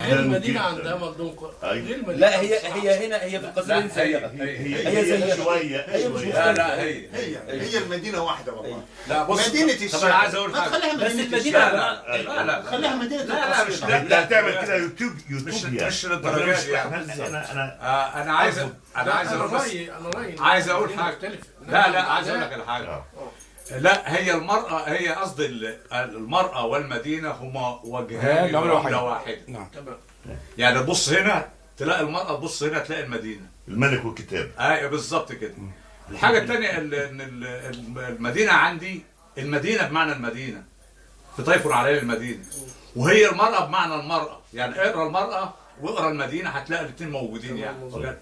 غير المدينة جداً. عندها ملدون أيوة. غير المدينة لا، هي هنا، هي في القصيدة لا، زيها. هي هي زيها. شوية هي مش شوية. لا لا، هي هي المدينة واحدة والله. لا بص، مدينة طب الشعر. انا عايز اقول ما حاجة. تخليها بس مدينة المدينة الشعر. لا لا لا، خليها مدينة لا لا، مش القصيدة. لا انت هتعمل كده يوتيوب يوتوبيا. مش للدرجة دي يعني. انا انا عايز، انا عايز انا اقول بس رايي، انا رايي عايز اقول المدينة حاجة. مختلفة. لا لا، عايز اقول لك على حاجة. لا، هي المرأة، هي قصدي المرأة والمدينة هما وجهان لعملة لعملة واحدة. واحدة. نعم. تمام. يعني تبص هنا تلاقي المرأة، تبص هنا تلاقي المدينة. الملك والكتاب. ايوه بالظبط كده. الحاجة الثانية ان المدينة عندي، المدينة بمعنى المدينة في طيف علي المدينة، وهي المرأة بمعنى المرأة. يعني اقرا المرأة واقرا المدينة هتلاقي الاثنين موجودين. يعني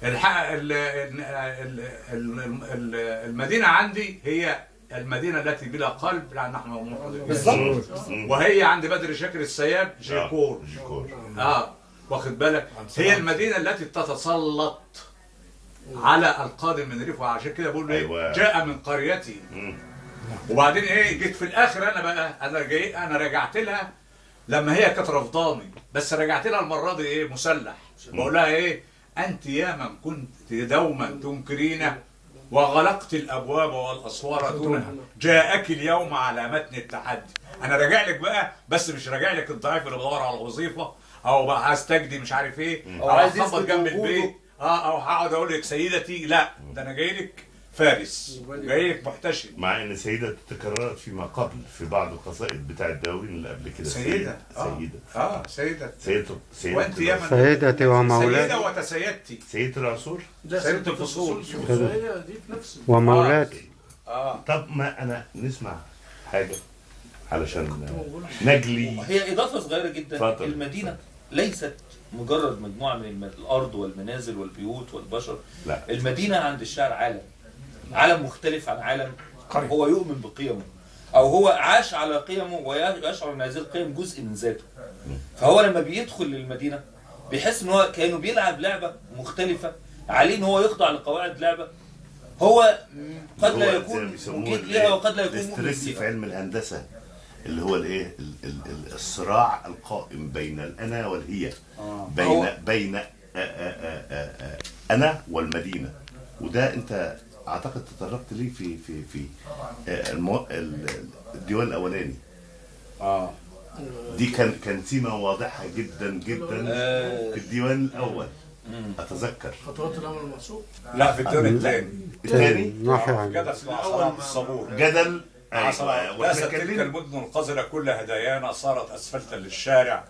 الحق المدينة عندي هي المدينة التي بلا قلب، لأن نحن محرزين. بالظبط. وهي عند بدر شاكر السياب جيكور. جيكور. واخد بالك، هي المدينة التي تتسلط على القادم من ريف، وعشان كده بقول له إيه؟ أيوة. جاء من قريتي. وبعدين ايه، جيت في الاخر انا بقى، انا جاي، انا رجعت لها لما هي كانت رفضاني، بس رجعت لها المرة دي ايه، مسلح. بقول لها ايه، انت يا من كنت دوما تنكرين وغلقت الابواب والاسوار دونها، جاءك اليوم على متن التحدي. انا راجع لك بقى، بس مش راجع لك الضعيف اللي بدور على وظيفة او بقى هستجدي مش عارف ايه، أو او عايز هخبط يثبت جنب وجوده. البيت، او هقعد اقول لك سيدتي. لا، ده انا جاي لك فارس، جاي لك محتشم. مع ان سيده تكررت فيما قبل في بعض القصائد بتاع الدواوين اللي قبل كده. سيدة. سيده. سيدة. سيده سيده. وانت يا من سيدتي ومولاتي. سيدة وتسيدتي. سيده العصور. ده سيدة الفصول. هي دي في نفس ومولاتي. طب ما انا نسمع حاجة علشان نجلي. هي إضافة صغيرة جدا. اتفضل. المدينة ليست مجرد مجموعة من الأرض والمنازل والبيوت والبشر. لا. المدينة عند الشاعر عالم، عالم مختلف عن عالم قرية. هو يؤمن بقيمة، أو هو عاش على قيمة ويشعر أن هذه القيم جزء من ذاته. فهو لما بيدخل للمدينة بيحس إن هو كأنه بيلعب لعبة مختلفة، عليه إن هو يخضع لقواعد لعبة هو قد لا هو زي ما يكون بيسموه مجيد لها وقد لا يكون مؤمن ال stress في بيها. علم الهندسة، اللي هو الايه، الصراع القائم بين الانا والهي، بين بين انا والمدينة. وده انت اعتقد تطرقت ليه في الديوان الاولاني. دي كان سيمة واضحة جدا جدا في الديوان الاول، اتذكر. خطوات الامر المحسوب. لا، في الديوان الثاني. الثاني ناحية عن جدل مع صلاة الصبور. جدل. ايوه، واحنا داست تلك اتكلمنا. المدن القذرة كل هدايانا، صارت اسفلتا للشارع.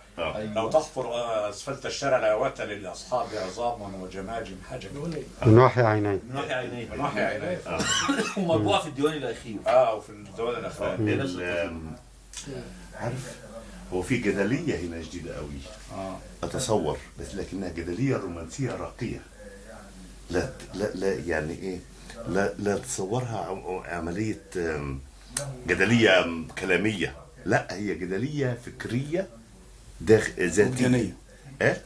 لو تحفر اسفلت الشارع لاوت للاصحاب عظاما وجماجم حاجة كده. من وحي عيني. من وحي عينيه. من وحي عينيه. ومطبوعة في الديوان الأخير. وفي الديوان الاخراني. عارف، هو في جدلية هنا جديدة قوي. اتصور بس لكنها جدلية رومانسية راقية. لا لا لا، يعني ايه، لا لا تصورها عملية جدلية كلامية، لا هي جدلية فكرية داخل ذاتية. وجدانية.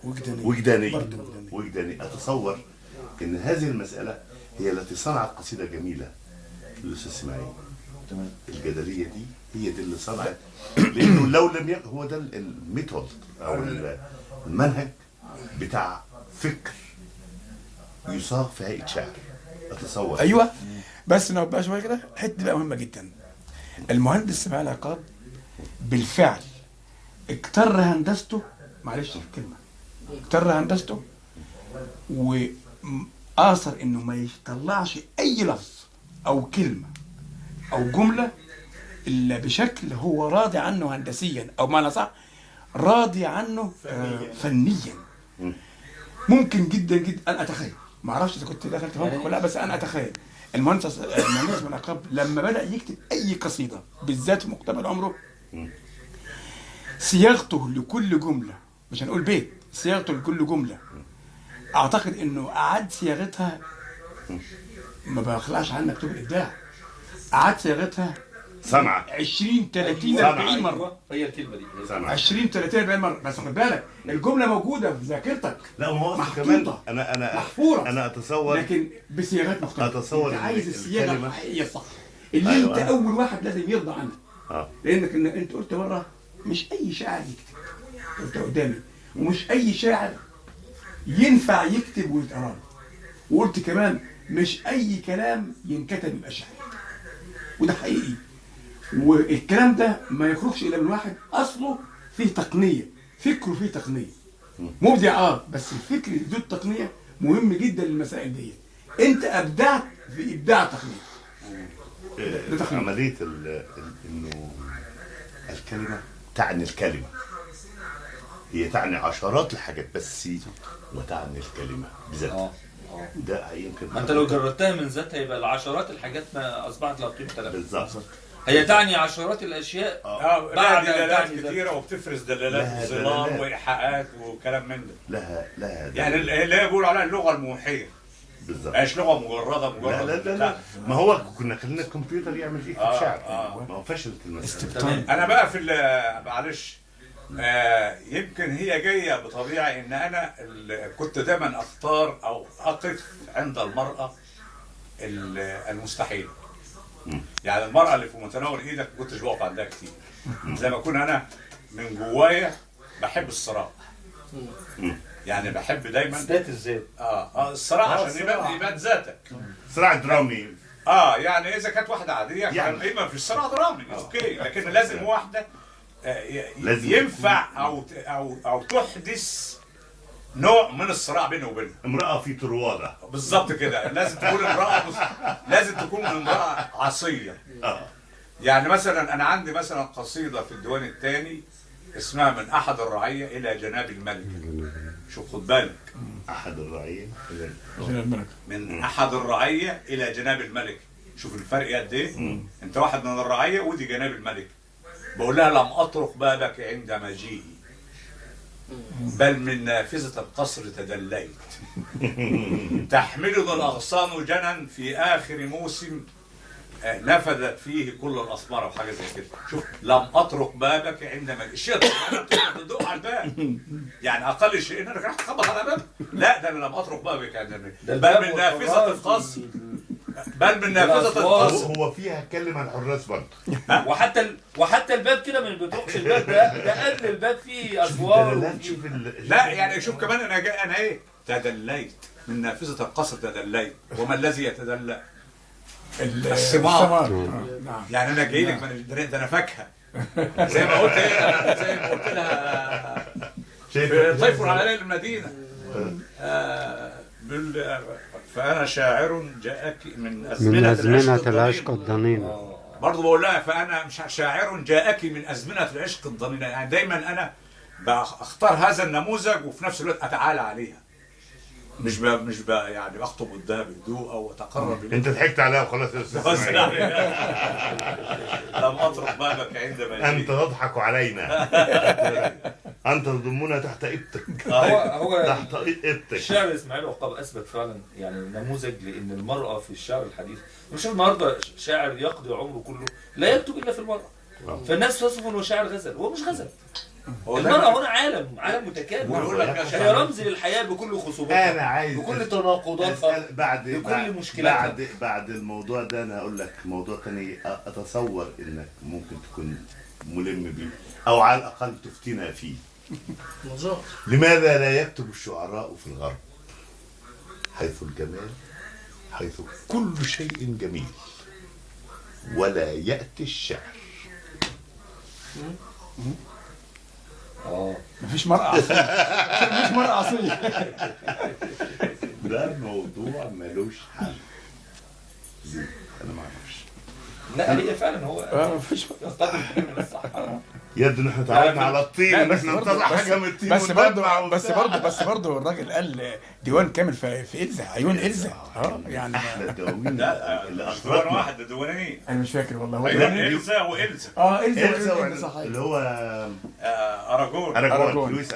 وجدانية. وجدانية. برضه وجدانية. وجدانية. أتصور إن هذه المسألة هي التي صنعت قصيدة جميلة للأستاذ إسماعيل. تمام. الجدلية دي هي دي اللي صنعت، لأنه لو لم يكن هو ده ال method أو المنهج بتاع فكر يصاغ في هيئة شعر. أتصور. ايوه، بس نقعد بقى شوية كده، الحتة دي بقى مهمة جدا. المهندس اسماعيل عقاد بالفعل اكتر هندسته، معلش في الكلمة، اكتر هندسته وآثر انه ما يطلعش اي لفظ او كلمة او جملة الا بشكل هو راضي عنه هندسيا، او معنى صح راضي عنه فنيا. ممكن جدا جدا انا اتخيل، ما اعرفش اذا كنت دخلت فهمك ولا لا، بس انا اتخيل المهندس اسماعيل عقاب لما بدا يكتب اي قصيدة بالذات في مقتبل عمره، صياغته لكل جملة، مش هنقول بيت، صياغته لكل جملة اعتقد انه اعاد صياغتها، ما بخلعش عنها مكتوب الابداع، اعاد صياغتها صنعة 20 30 40 مرة. هي الكلمة دي صنعة 20 30 40 مرة، بس خد بالك الجملة موجودة في ذاكرتك، لا ما هو محطوطة. كمان انا محفورة. انا اتصور، لكن بصياغات مختلفة. أتصور انت إن عايز الصياغة الحقيقية الصح اللي أيوة. انت اول واحد لازم يرضى عنها. لانك انت قلت مرة مش اي شاعر يكتب، قلت قدامي ومش اي شاعر ينفع يكتب ويتقرا. وقلت كمان مش اي كلام ينكتب يبقى شعر، وده حقيقي. والكلام ده ما يخرجش الا من واحد اصله فيه تقنية، فكرة فيه تقنية، مبدع بس الفكر ذو التقنية مهم جدا للمسائل دي. انت ابدعت في ابداع تقنية. عملية انه الكلمة تعني الكلمة، هي تعني عشرات الحاجات بس وتعني الكلمة بذاتها. ده يمكن ما انت لو جردتها من ذاتها يبقى العشرات الحاجات ما اصبحت لا قيمة لها. بالظبط، هي تعني عشرات الاشياء بعد دلالات كثيرة وبتفرز دلالات وظلال وايحاءات وكلام من ده. لها يعني اللي هي بيقولوا عليها اللغة الموحيه. بالظبط، مش لغة مجرده. لا لا لا، ما هو كنا خلينا الكمبيوتر يعمل فيه شعر، ما هو فشلت المسالة. انا بقى في معلش، يمكن هي جاية بطبيعة ان انا كنت دايما اختار او اقف عند المراة المستحيلة. يعني المراة اللي في متناول ايدك ما كنتش بقف عندها كتير. زي ما اكون انا من جوايا بحب الصراع. يعني بحب دايما ذات الذات. الصراع عشان يبان ذاتك. صراع درامي. يعني اذا كانت واحدة عادية يعني ايه، ما فيش صراع درامي، okay، لكن لازم واحدة لازم ينفع او او او تحدث نوع من الصراع بينه وبينها. امرأة في طروادة. بالظبط كده، لازم تكون امرأة لازم تكون امرأة عصية. يعني مثلا انا عندي مثلا قصيدة في الديوان الثاني اسمها من احد الرعية الى جناب الملك. شوف خد بالك، احد الرعية الى جناب الملك، من احد الرعية الى جناب الملك. شوف الفرق قد ايه. انت واحد من الرعية ودي جناب الملك. بقول لها لم اطرق بابك عند مجيئي، بل من نافذة القصر تدليت. تحملني الأغصان جنا في آخر موسم نفذت فيه كل الأثمار، أو حاجة زي كده. شوف، لم أطرق بابك عندما الشيء تدق على الباب، يعني أقل شيء إنك راح تخبط على باب. لا، ده أنا لم أطرق بابك عندما، بل من نافذة القصر، بل من نافذة القصر. هو فيها اتكلم عن الحراس برضه. وحتى الباب كده ما بيطرقش الباب، ده قبل الباب فيه اسوار. لا يعني شوف كمان انا ايه، تدليت من نافذة القصر تدليت. وما الذي يتدلى؟ الثمار. يعني انا جاي لك من ده، انا فاكهة زي ما قلت ايه، زي ما قلت لها طيف على المدينة. فأنا شاعر جاءك من أزمنة العشق الضنينة. برضه بقول لها فأنا مش شاعر جاءك من أزمنة العشق الضنينة. يعني دايما أنا بختار هذا النموذج وفي نفس الوقت أتعالى عليها، مش ب يعني بخطب قدامها بهدوء او اتقرب اليها. انت ضحكت عليها وخلاص يا استاذ. لم اطرق بابك عندما انت تضحك علينا. انت تضمنا تحت ابتك. هو تحت ابتك. الشاعر اسماعيل عقاب اثبت فعلا يعني نموذج لان المراة في الشعر الحديث، مش النهارده شاعر يقضي عمره كله لا يكتب الا في المراة، فالناس تصفه انه شاعر غزل، هو مش غزل. المرأة هنا عالم متكامل، هي رمز للحياة بكل خصوبتها، أنا عايز بكل تناقضاتها، بكل مشكلاتها. بعد الموضوع ده أنا هقول لك موضوع تاني أتصور إنك ممكن تكون ملم بيه أو على الأقل تفتينا فيه. لماذا لا يكتب الشعراء في الغرب حيث الجمال، حيث كل شيء جميل، ولا يأتي الشعر؟ مفيش مرأة عصية. مفيش مرأة عصية. ده موضوع ملوش حل. أنا ما أعرفش. لا هي فعلا هو مفيش يصطدم من الصحراء. يبدو ان احنا تعودنا على الطين، ان احنا نطلع حاجة من الطين. بس برضه الراجل قال ديوان كامل في إلزا، عيون إلزا. يعني احلى الدواوين. لا ديوان واحد، ده ديوانين. انا مش فاكر والله. عيون إلزا وإلزا. إلزا وإلزا صحيح. اللي هو اراجون. لويس.